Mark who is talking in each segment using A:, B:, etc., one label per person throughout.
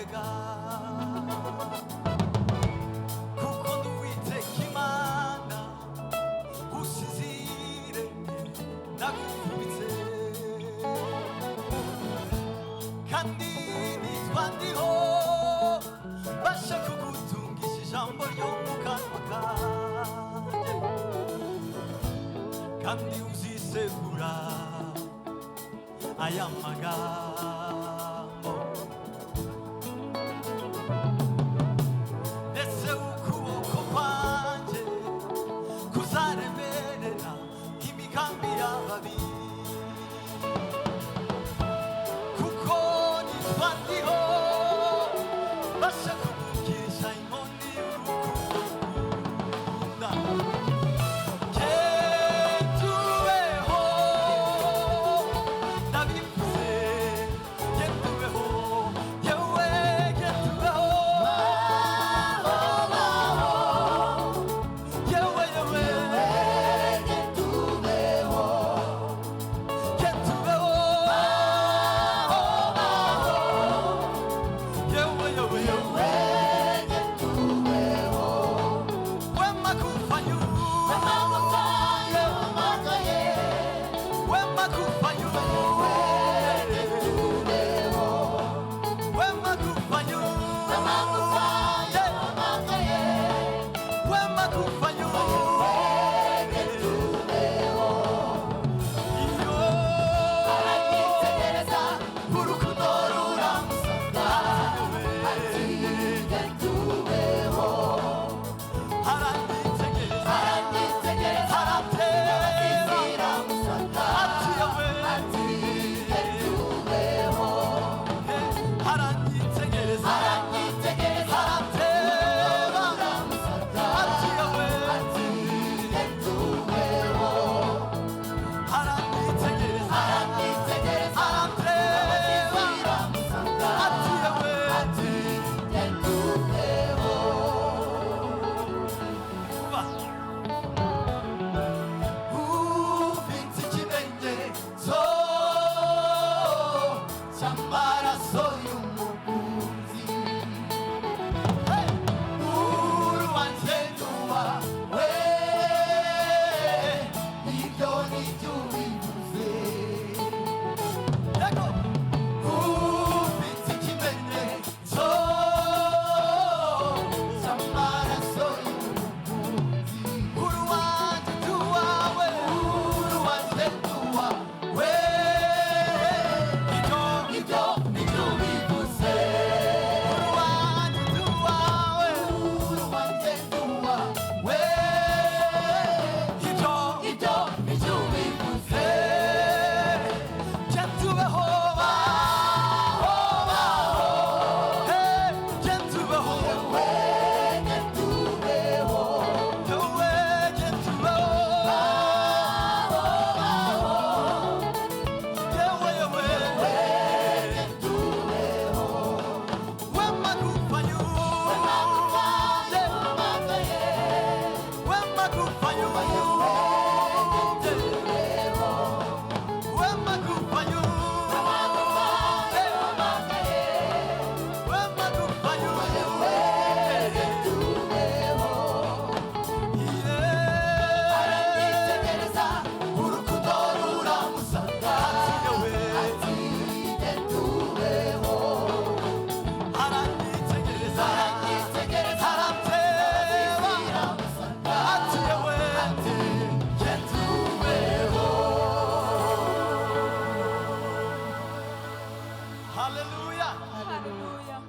A: Ntuzanyeganyega, kuko ndi Uwiteka Imana. Usinzire, ndagufubitse, kandi nitwa Ndiho, basha kugutungisha ijambo ryo mu kanwa kanjye, kandi uzisegura aya magambo. Ndetse ukuboko kwanjye kuzaremerera imigambi y'ababi, kuko nitwa Ndiho, basha kugukirisha inkoni y'urukundo. Kentubeho, ndabivuze, kentubeho, yewe kentubeho, yewe yewe
B: Tubeho,
A: kentubeho, yewe yewe yewe.
B: Tubeho,
A: Wema kufanyu,
B: amagaye,
A: wema kufanyu,
B: tubeho,
A: wema kufanyu,
B: amagaye,
A: wema kufanyu.
B: Tubeho,
A: Iyo
B: aranyitegereza,
A: urukundo
B: ruramusaka, ati tubeho,
A: aranyitegereza,
B: aranyitegereza,
A: aratera,
B: ziramusaka,
A: ati yewe,
B: ati tubeho,
A: aranyitegereza,
B: aranyitegereza,
A: aratera,
B: ruramusaka,
A: ati yewe,
B: ati tubeho,
A: aranyitegereza,
B: aranyitegereza,
A: aratera,
B: ziramusaka,
A: ati yewe,
B: ati tubeho.
A: Kuba. Ufite ikimenyetso cy'amaraso y'umukunzi. Hey! Urubanze rubawe,
B: Ibyo ni byo ubivuze.
A: Yego! Ufite ikimenyetso
B: Cy'amaraso y'umukunzi.
A: urubanze ruwawe,
B: Urubanze ruwawe.
A: Ibyo
B: Ibyo ni byo ubivuze.
A: urubanze ruwawe,
B: Urubanze ruwawe.
A: Ibyo
B: Ibyo ni byo ubivuze.
A: Kentubeho, baho, baho. Hey, kentubeho,
B: Wege tubeho.
A: yewe, kentubeho.
B: Baho, baho.
A: Yewe, yewe.
B: Wege tubeho.
A: Wema kufanyu,
B: Amagaye.
A: wema kufanyu,
B: Tubeho.
A: wema kufanyu, wema kufanyu. Yeah.
B: Urukundo ruramusaka,
A: Yewe,
B: ati tubeho,
A: aranyitegereza,
B: aranyitegereza,
A: arateba,
B: ziramusaka,
A: ati yewe,
B: ati tubeho.
A: Hallelujah.
C: Hallelujah.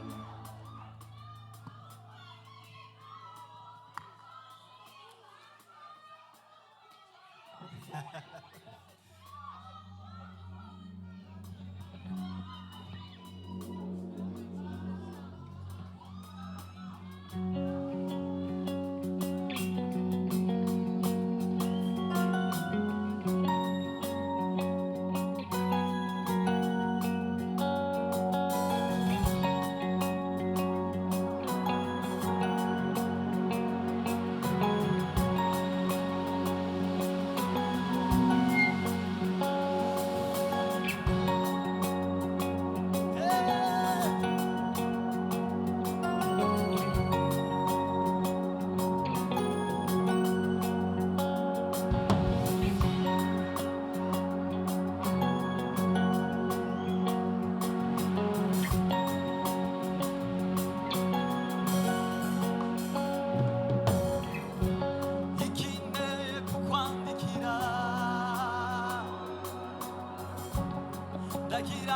A: Hallelujah.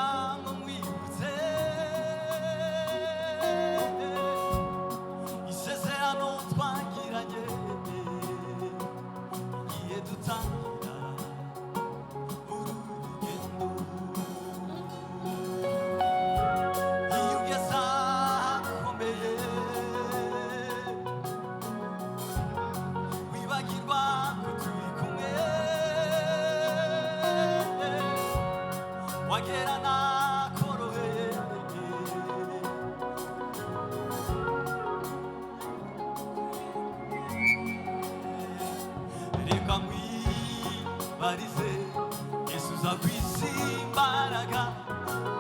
A: Nagira ngo nkwibutse isezerano twagiranye igihe dutangira uru rugendo. Iyo ugeze ahakomeye wibagirwa ko turi kumwe, wagera nakoroheye. Reka nkwibarize, Yesu uza kwisi imbaraga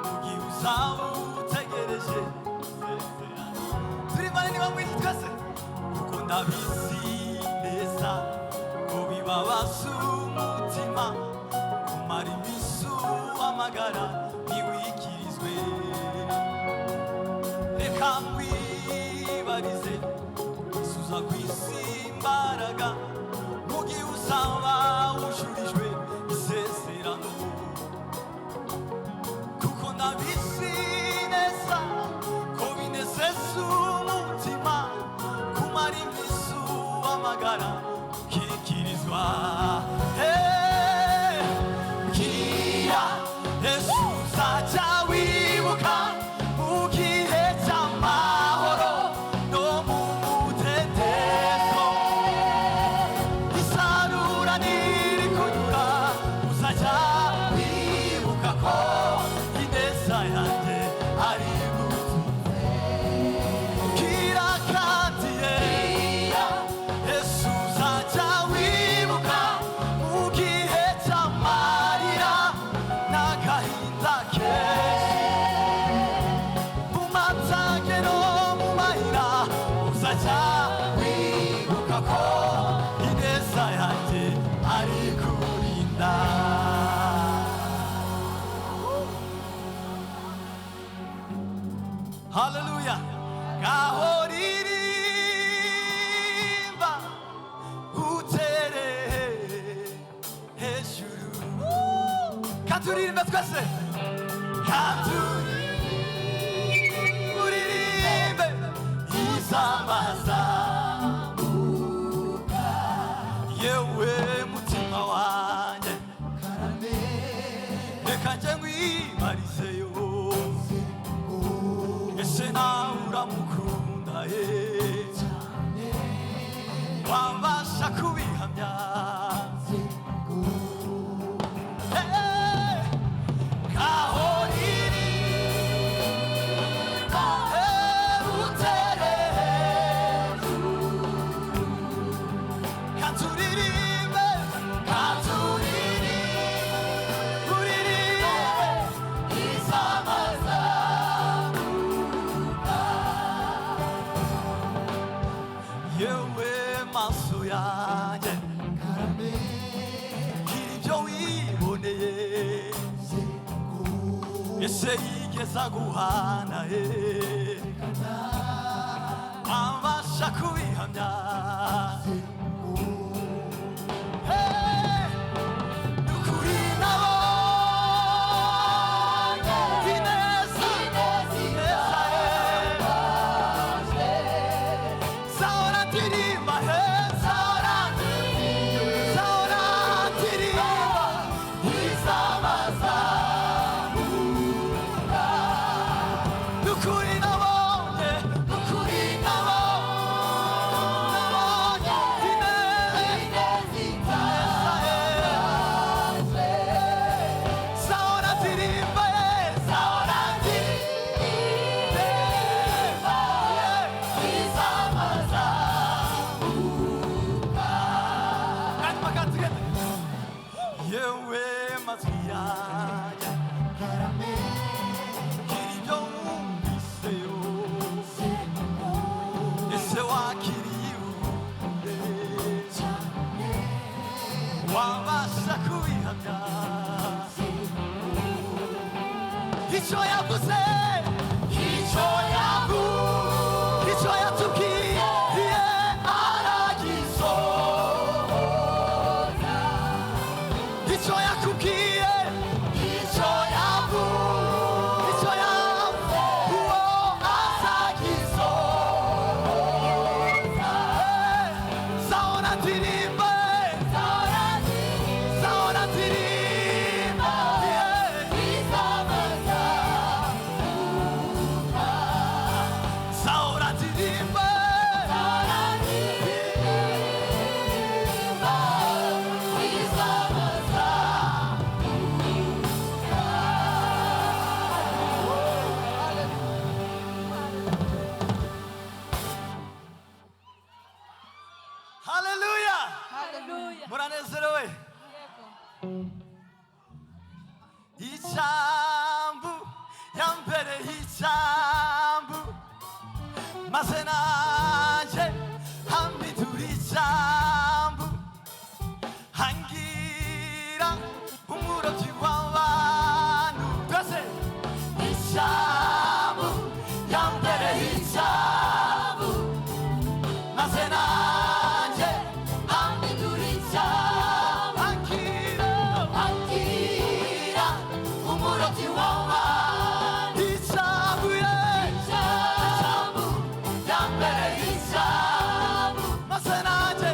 A: mu gihe uzaba utegereje. Turi bane niba mwizi twese, kuko ndabizi neza ko bibabaza umutima kumara iminsi uhamagara ntiwikirizwe. Reka nkwibarize, Yesu uza kwisi imbaraga mu gihe uzaba wujurijwe isezerano, kuko ndabizi neza ko binezeza umutima kumara iminsi uhamagara ukikirizwa. Hey! Bwira Yesu uzajya wibuka mu gihe cy'amahoro no mu mudendezo, isarura niri kunyura uzajya wibuka ko ineza yanjye ari gutunze. Bwira kandi ye Yesu uzajya wibuka mu gihe cy'amarira n'agahinda kenshi, mu matage no mu mahira uzajya wibuka ko ineza yanjye ari kurinda. Haleluya. Ngaho ririmba utere hejuru, katuririmbe twese, katuririmbe izamaza. Yewe mutima wanjye, reka njye nkwibarizeyo, ese nawe uramukunda ye? Wabasha kubihamya? Hey! Ngaho ririmba, hey, utere hejuru. Katuririmbe, katuririmbe, uririmbe izamaza. Yewe maso yanjye, gira ibyo wiboneye, ese yigeza guhana ye? Wabasha kubihamya? Hey! Nukuri nabonye ineza, ineza ye. Zahora ndirimba, he, zahora, zahora ndirimba, izamazamuka. Nukuri nabonye, nukuri nabonye ineza, ineza ye. Zahora ndirimba, ye, zahora ndirimba, ye. Hanyuma katugende. Yewe matwi yanjye, gira ibyo wumviseyo, ese wakiriye ihumure? Wabasha kubihamya? Icyo yavuze, icyo yavuze, icyo yatubwiye aragisohoza. Icyo yakubwiye, icyo yavuze. Yambereye icyambu, maze nanjye hambidura icyambu, hangira umurobyi w'abantu. Twese icyambu, yambereye icyambu, maze nanjye hambidura icyambu, hangira, hangira umurobyi w'abantu. Icyambu ye, icyambu, yambereye icyambu, maze nanjye,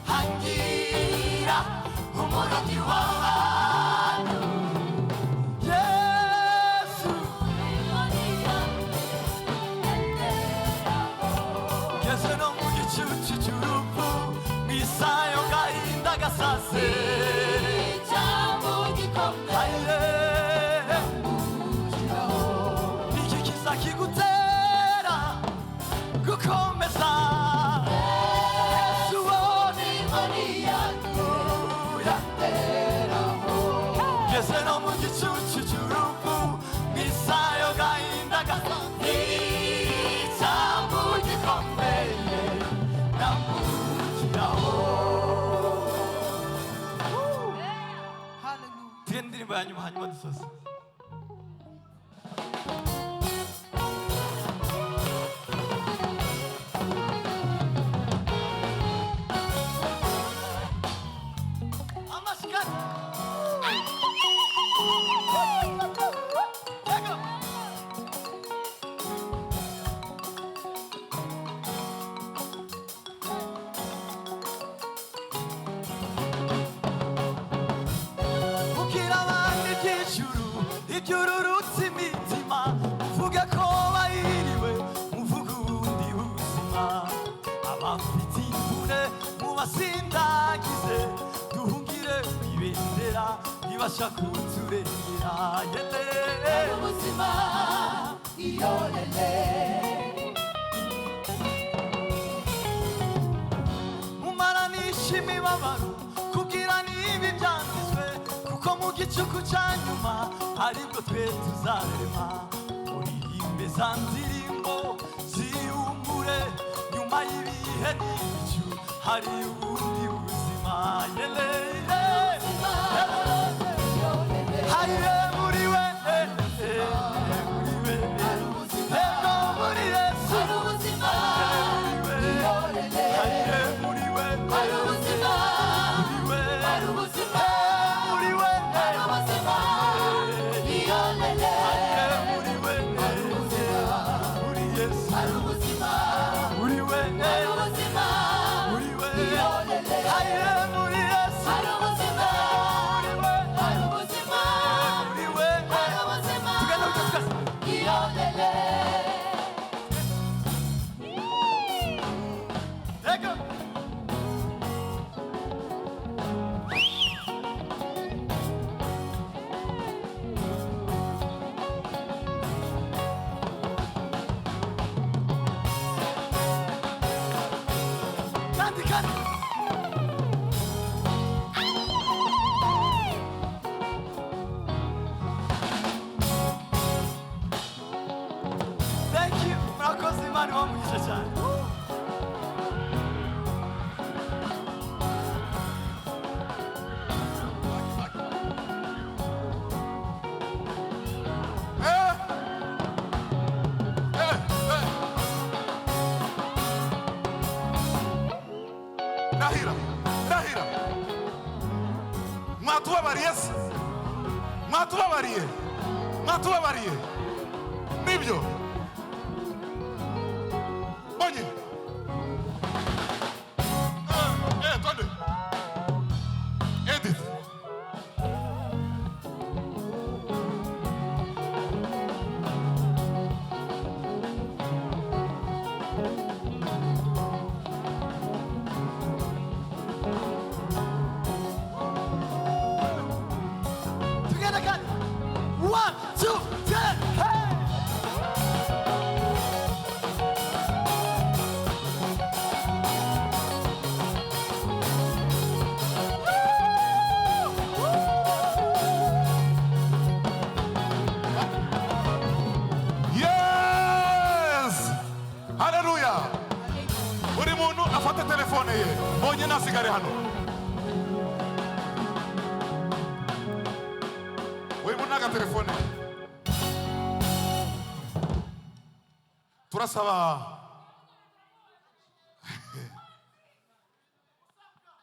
A: hangira umurobyi w'abantu. Yesu ngeze no mu gicucu cy'urupfu, mu isayo gahinda gasase. Haye, iki kiza kigutera gukomeza. Yesu wo ni ngeze no mu gicucu cy'urupfu, mu isayo gahinda gasase, icyambu gikomeye namukiraho. Tugende indirimbo ya nyuma, hanyuma dusoze. Amashyi. Yego. Ubwira abandi iby'ijuru, iby'ururutse imitima, uvuge ko bahiriwe, muvuge ubundi buzima. Abafite imvune mubasindagize, duhungire ku ibendera ibasha kuturengera. Yele.
B: Ubuzima iyolele.
A: Mumaranisha imibabaro kugira niba ibyanditswe, kuko mu gicuku cya nyuma aribwo twe tuzarema. Muririmbe za ndirimbo zihumure, nyuma y'ibihe n'ibicu hari ubundi buzima. Yele, hariwe muri we, muri we, ego muri Yesu.
B: Hari ubuzima iyolele.
A: Hariwe muri we,
B: Hari ubuzima,
A: muri we,
B: hari ubuzima,
A: muri we,
B: hari ubuzima iyolele.
A: Hariwe muri we, muri Yesu,
B: Hari ubuzima,
A: muri we,
B: hari ubuzima
A: muri we,
B: iyolele.
A: Hariwe muri Yesu,
B: Hari ubuzima,
A: muri we,
B: hari ubuzima,
A: muri we.
B: hari ubuzima
A: Tugenda gutya twese.
B: iyolele.
A: Yego. Kandi kandi. Thank you. Murakoze, Imana ibahe cyane.
C: Rahira, rahira, mwatubabariye se? Mwatubabariye, mwatubabariye, nibyo bonye. Twende Edith.
A: Together, God. 1, 2, 3, hey! Woo!
C: Agatelefone.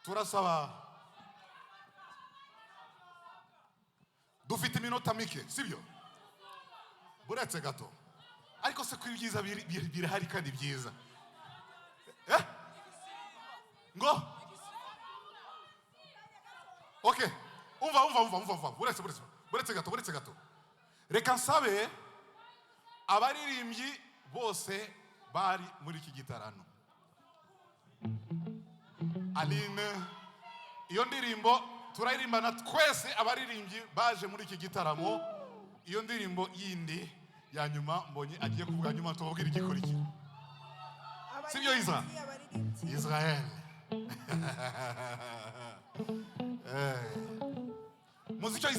C: Turasaba, dufite iminota mike, sibyo? Buretse gato. Ariko se ko ibyiza birahari kandi byiza, eh? Ngo okay, umva, umva, umva, umva, umva, buretse, buretse, buretse gato, buretse gato. Reka nsabe abaririmbyi bose bari muri iki gitarano. Aline, iyo ndirimbo turayirimbana twese, abaririmbyi baje muri iki gitaramo. Iyo ndirimbo yindi ya nyuma mbonye agiye kuvuga, nyuma tubabwira igikurikira. Sibyo, Isa?
D: Abaririmbyi.
C: Israel. Eh. Muzi icyo